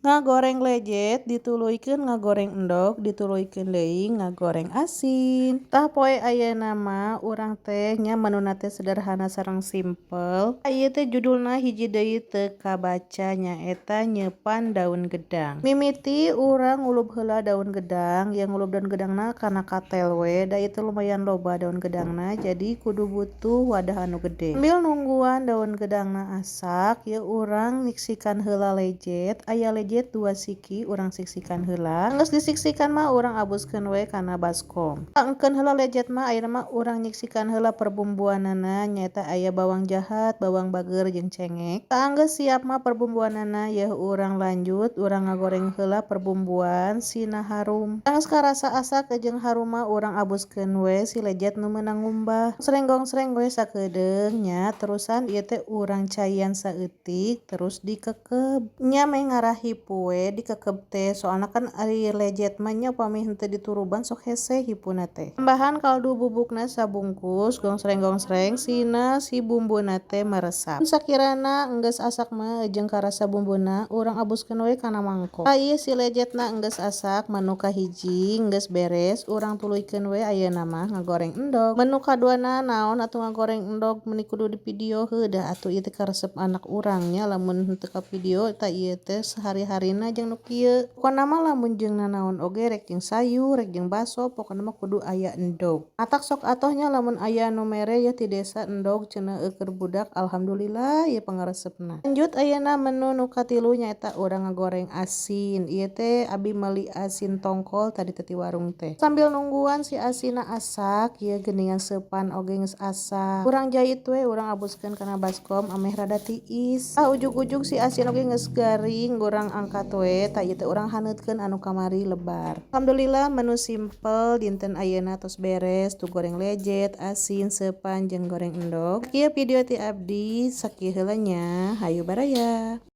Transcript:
Ngagoreng lejet dituluykeun ngagoreng endog, dituluykeun deui ngagoreng asin. Tah, poe ayeuna mah urang teh nya menuna teh sederhana sareng simpel. Ieu teh judulna hiji deui teu kabaca, nyaeta nyeupan daun gedang. Mimiti urang ngulub heula daun gedang, ieu ngulub daun gedangna kana katel we, da ieu teh lumayan loba daun gedangna, jadi kudu butuh wadah anu gede. Sambil nungguan daun gedangna asak, ieu urang nyiksikan heula lejet, aya lejet 2 siki urang siksikan heula. Geus disiksikan mah urang abuskeun we kana baskom. Engkeun heula lejet mah, ayeuna mah urang nyiksikan heula perbumbuanana, nyaeta aya bawang jahat, bawang bager jeung cengek. Tah, geus siap mah perbumbuanana, yeuh urang lanjut urang ngagoreng heula perbumbuan sina harum. Geus karasa asak jeung harum mah, urang abuskeun we si lejet nu meunang ngumbah. Sreng-gongsreng we sakedeung nya, terusan ieu teh urang caian saeutik, terus dikekeb. Nya meh ngarah hipu we dikekeb teh, soalna kan ari lejet mah nya upami henteu dituruban sok hese hipuna teh. Tambahan kaldu bubukna sabungkus, gongsreng-gongsreng sina si bumbuna teh meresap. Sakirana enggeus asak mah jeung karasa bumbuna, urang abuskeun we kana mangkok. Tah, ieu si lejetna enggeus asak, menu kahiji geus beres, urang tuluykeun we ayeuna mah ngagoreng endog. Menu kaduana naon atuh? Ngagoreng endog meuni kudu di video heuh, da atuh ieu teh karesep anak urang nya lamun henteu ka video. Tah, ieu teh sehari-harina jeung nu kieu. Pokona mah lamun jeung nanaon oge, rek jeung sayur, rek jeung baso, pokona mah kudu aya endog. Matak sok atoh nya lamun aya nu mere ye ti desa endog cenah keur budak, alhamdulillah ieu pangaresepna. Lanjut ayeuna menu nu katilu, nyaeta urang ngagoreng asin. Ieu teh abi meuli asin tongkol tadi teh ti warung teh. Sambil nungguan si asinna asak, ieu geuningan seupan oge geus asak. Urang jait we, urang abuskeun kana baskom ameh rada tiis. Ah, ujug-ujug si asin oge geus garing, urang angkat we. Tah, ieu teh urang haneutkeun anu kamari lebar. Alhamdulillah, menu simpel dinten ayeuna tos beres tuh, goreng lejet, asin, seupan jeung goreng endog. Kieu video ti abdi, sakieu heula nya, hayu baraya.